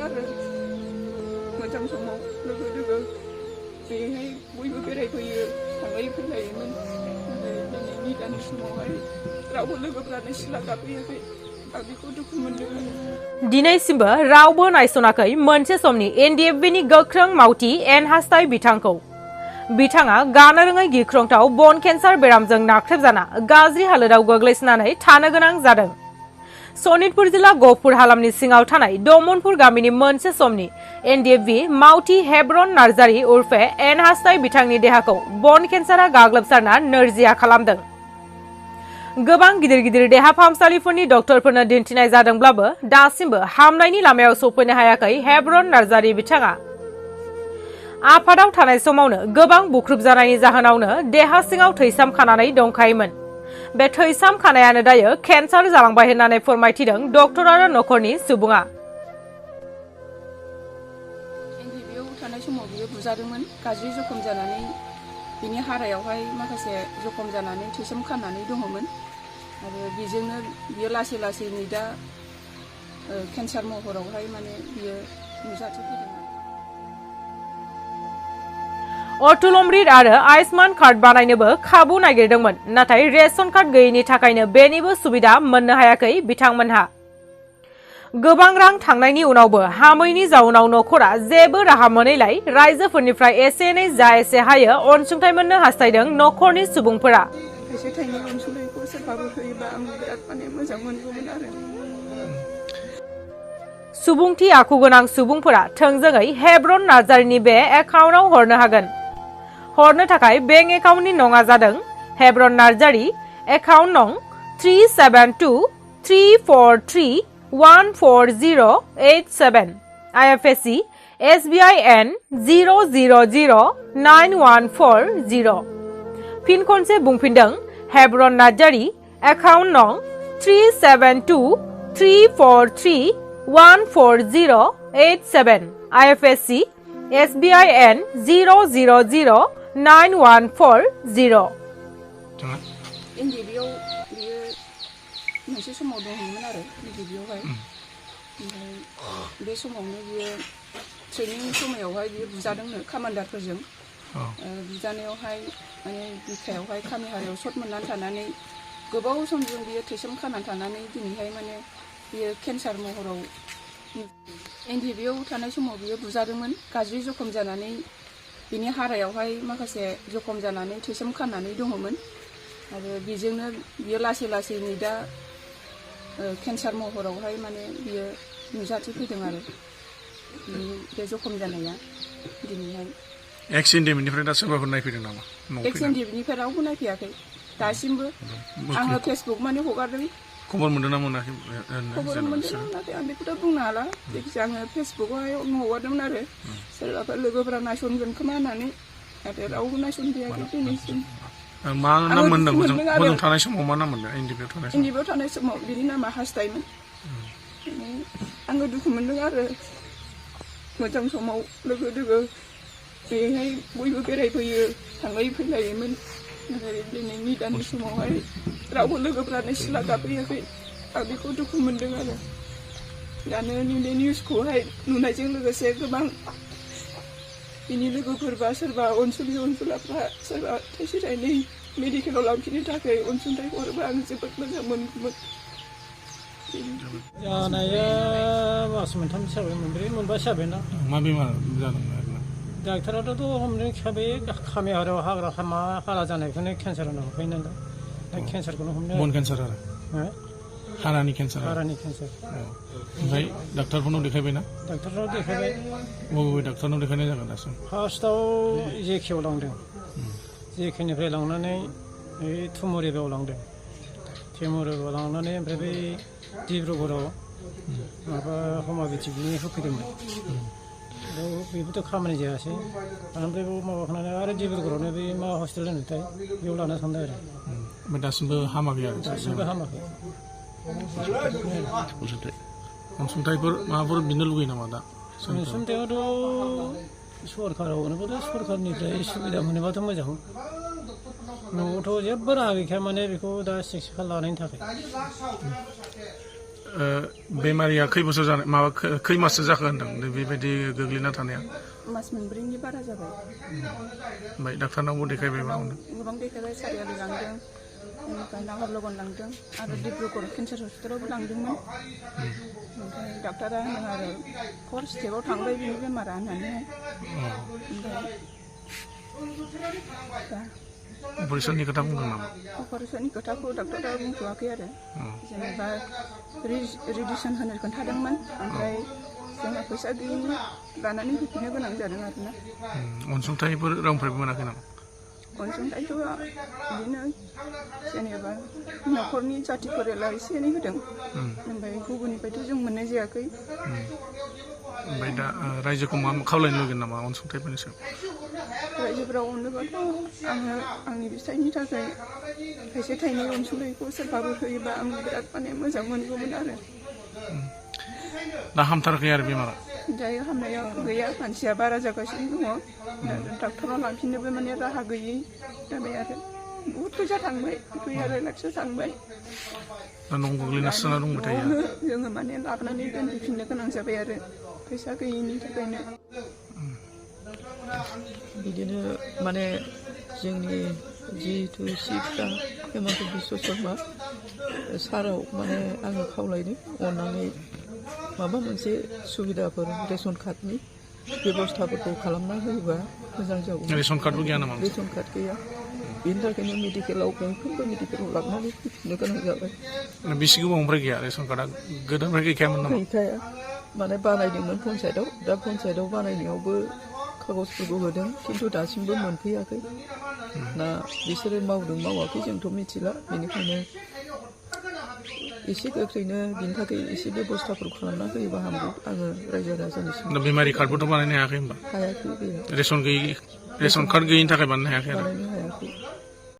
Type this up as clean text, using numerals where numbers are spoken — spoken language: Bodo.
आरो मोजां समाव लोगो लोगो बेहाय बयबो बेरायफैयो थांलाय फैलायोमोन दिनैनि दानि समावहाय रावबो लोगोफ्रानो सिला गाफैयाखै आं बेखौ दुखु मोनदों आरो दिनैसिमबो रावबो नायसनाखै मोनसे समनि NDFBनि गोख्रों मावथि N.Hastai बिथांखौ बिथाङा गानो रोङै गिख्रंथाव बन केन्सार बेरामजों नाख्रेबजाना गाज्रि हालोदाव गोग्लैसोनानै थानो गोनां जादों। सनितपुर जिल्ला गहपुर हालामनि सिङाव थानाय दमनपुर गामिनि मोनसे समनि NDFB मावथि हेब्रन नार्जारी उर्फे N.Hastai बिथांनि देहाखौ बन केन्सारा गाग्लोबसारना नोरजिया खालामदों। गोबां गिदिर गिदिर देहा फाहामसालिफोरनि डक्टरफोरनो दिन्थिनाय जादोंब्लाबो दासिमबो हामनायनि लामायाव सफैनो हायाखै हेब्रन नार्जारी बिथाङा। आफादाव थानाय समावनो गोबां बुख्रुब जानायनि जाहोनावनो देहा सिङाव थैसाम खानानै दंखायोमोन। बे थैसाम खानायानो दायो केन्सार जालांबाय होननानै फोरमायथिदों डक्टर आरो नखरनि सुबुङा। NDFBआव थानाय समाव बियो बुजादोंमोन गाज्रि जखम जानानै बिनि हारायावहाय माखासे जखम जानानै थैसाम खानानै दङमोन आरो बेजोंनो बियो लासै लासैनो दा केन्सार महरावहाय माने बियो नुजाथिफैदों। अटल अमृत आरो आयुष्मान कार्ड बानायनोबो खाबु नागिरदोंमोन, नाथाय रेशन कार्ड गैयैनि थाखायनो बेनिबो सुबिदा मोननो हायाखै बिथांमोनहा। गोबां रां थांनायनि उनावबो हामैनि जाउनाव नखरा जेबो राहा मोनैलाय रायजोफोरनिफ्राय एसे एनै जा एसे हायो अनसुंथाइ मोननो हास्थायदों नखरनि सुबुंफोरा। थाइसे थाइनै अनसुंथाइखौ सोरबाबो होयोबा आं बिराद माने मोजां मोनगौमोन आरो। सुबुंथि आखु गोनां सुबुंफोरा थोंजोङै हेब्रन नार्जारीनि बे एकाउन्टआव हरनो हागोन। हरनो थाखाय बेंक एकाउन्टनि नङा जादों हेब्रन नार्जारी एकाउन्ट नं 3723431408 IFSC SBI N 00091140। फिन खनसे बुंफिनदों हेब्रन नार्जारी एकाउन्ट नं 3723431408 IFSC SBI N 00091140। NDFBआव बियो मोनसे समाव दंमोन आरो NDFBआवहाय ओमफ्राय बे समावनो बियो ट्रेनिं समायावहाय बियो बुजादोंनो कामान्डारफोरजों। बुजानायावहाय माने बिखायावहाय खामि हारायाव शट मोननानै थानानै गोबाव समजों बियो थैसाम खानानै थानानै दिनैहाय माने बियो केन्सार महराव NDFBआव थानाय समाव बियो बुजादोंमोन गाज्रि जखम जानानै बिनि हारायावहाय माखासे जखम जानानै थैसाम खानानै दङमोन आरो बेजोंनो बियो लासै लासैनो दा केन्सार महरावहाय माने बियो नुजाथिफैदों आरो बे जखम जानाया दिनैहाय। एक्स NDFBनिफ्राय दा सोरबाफोर नायफैदों नामा? एक्स NDFBनिफ्राय रावबो नायफैयाखै दासिमबो। आङो फेसबुक माने हगारदों। खबर मोनदों ना मोनाखै? खबर मोनदों नाथाय आं बेखौथ' बुंनो हाला। जायखिजाया आङो फेसबुकआवहाय हगारदोंमोन आरो सोरबाफोर लोगोफोरा नायसनगोन खोमा होननानै, नाथाय रावबो नायसनफैयाखै दिनैसिम। मा नाम मोनदों हजों थानाय समाव? मा नाम मोनदों NDFBआव थानाय समाव? NDFBआव थानाय समाव बिनि नामा हास्थायमोन। आङो दुखु मोनदों आरो मोजां समाव लोगो लोगो बेहाय बयबो बेरायफैयो थांलाय फैलायोमोन, नाथाय दिनैनि दानि समावहाय रावबो लोगोफ्रानो सिला गाफैयाखै आं बेखौ दुखु मोनदों आरो। दानो नैबे निउसखौहाय नुनायजों लोगोसे गोबां बिनि लोगोफोरबा सोरबा अनसुलाफ्रा सोरबा थाइसे थाइनै मेडिकेलाव लांफिननो थाखाय अनसुंथाइ हरोबा आं जोबोद मोजां मोनगौमोन। जानाया मास मोनथामसो जाबाय, मोनबासो जाबायना। मा बेमार जादों? डाक्टराथ' हमदों हिसाबै खामि हारायाव हाग्रा हारा जानायखौनो केन्सार होनना हमखायो नालाय, दा केन्सारखौनो हमनो। बन केन्सार आरो हारानि केन्सार? हारानि केन्सार। ओमफ्राय डाक्टारफोरनाव देखायबायना? डाक्टारनाव देखायबाय। बबे डाक्टारनाव देखायनाय जागोन दासिम? फार्स्टआव JKआव लांदों, JKनिफ्राय लांनानै थुमुरिबाव लांदों, थुमुरिबाव लांनानै ओमफ्राय बै डिब्रुगड़आव माबा हमाबिथिनि होफैदोंमोन। बेबोथ' खामानि जायासै, ओमफ्राय बेयाव माबाखानानै आरो डिब्रुगड़आवनो बे मा हस्पिटाल होनोथाय बेयाव लाना थांदों आरो। ओमफ्राय दासिमबो हामाखै आरो? दासिमबो हामाखै। अनसुंथाइफोर माबाफोर बिनो लुगैयो नामा दा? अनसुंथायावथ' सरकाराव होनोबाथ' सरकारनिफ्राय सुबिदा मोनोबाथ' मोजां। न'आवथ' जेबो राहा गैखाया माने बेखौ दा चिकित्सा लानायनि थाखाय। बेमारिया खै बोसोर जानाय माबा खै माससो जाखो होनदों बेबायदि गोग्लैना थानाया मास मोनब्रैनि बारा जाबाय ओमफ्राय डाक्टारनावबो देखायबाय मा होनो गोबां देखायबाय सारियालि लांदों बेनिफ्राय नाहरलगन लांदों आरो डिब्रुगड़ केन्सार हस्पिटालावबो लांदोंमोन ओमफ्राय डाक्टारा होनदों आरो 4 स्टेपाव थांबाय बिनि बेमारा होननानैहाय ओमफ्राय अपारेशननि खोथा बुंदों नामा अपारेशननि खोथाखौ डाक्टारा बुंथ'वाखै आरो जेनेबा रेडिसन होनो खोन्थादोंमोन ओमफ्राय जोंहा फैसा गैयिनि लानानै फैफिननो गोनां जादों आरोना अनसुंथाइफोर रावनिफ्रायबो मोनाखै नामा अनसुंथाइथ' बिदिनो जेनेबा न'खरनि जाथि फोरेला एसे एनै होदों ओमफ्राय गुबुननिफ्रायथ' जों मोननाय जायाखै ओमफ्राय दा रायजोखौ मा खावलायनो लुगैगोन नामा अनसुंथाइफोरनि सायाव रायजोफोरा अनोबाथ' आङो आंनि फिसायनि थाखाय थाइसे थाइनै अनसुंथाइखौ सोरबाबो होयोबा आं बिराद माने मोजां मोनगौमोन आरो दा हामथाराखै आरो बेमारा दायो हामनायाव गैया मानसिया बारा जागासिनो दङ डाक्टराव लांफिननोबो माने राहा गैयै जाबाय आरो बहुद फैसा थांबाय 2.5 लाखसो थांबाय दा न'आव गोग्लैनासो जाना दंबाय थायो जोङो माने लाबोनानै दोनफैफिननो गोनां जाबाय आरो फैसा गैयिनि थाखायनो बिदिनो माने जोंनि जिहेतु चिफआ हेमन्त बिश्व शर्मा साराव माने आङो खावलायदों अननानै माबा मोनसे सुबिदाफोर रेशन कार्डनि बेबस्थाफोरखौ खालामना होयोबा मोजां जागौ रेशन कार्डबो गैया नामा रेशन कार्ड गैया बेनि थाखायनो मेडिकेलाव गंफ्रोमबो मेडिकेलाव लाबोनानै फैफिननो गोनां जाबाय बेसे गोबावनिफ्राय गैया रेशन कार्डआ गोदोनिफ्राय गैखायामोन नामा गैखाया माने बानायदोंमोन पन्सायतआव दा पन्सायतआव बानायनायावबो कागजफोरखौ होदों खिन्थु दासिमबो मोनफैयाखै ना बिसोरो मावदों मावाखै जोंथ' मिथिला बेनिखायनो एसे गोख्रैनो बिनि थाखाय एसे बेबस्थाफोर खालामना होयोबा हामगौ आङो रायजो राजानिसिम बेमारि कार्डबोथ' बानायनो हायाखै होनबा हायाखै गैया रेशन कार्ड गैयिनि थाखाय बानायनो हायाखै बानायनो हायाखै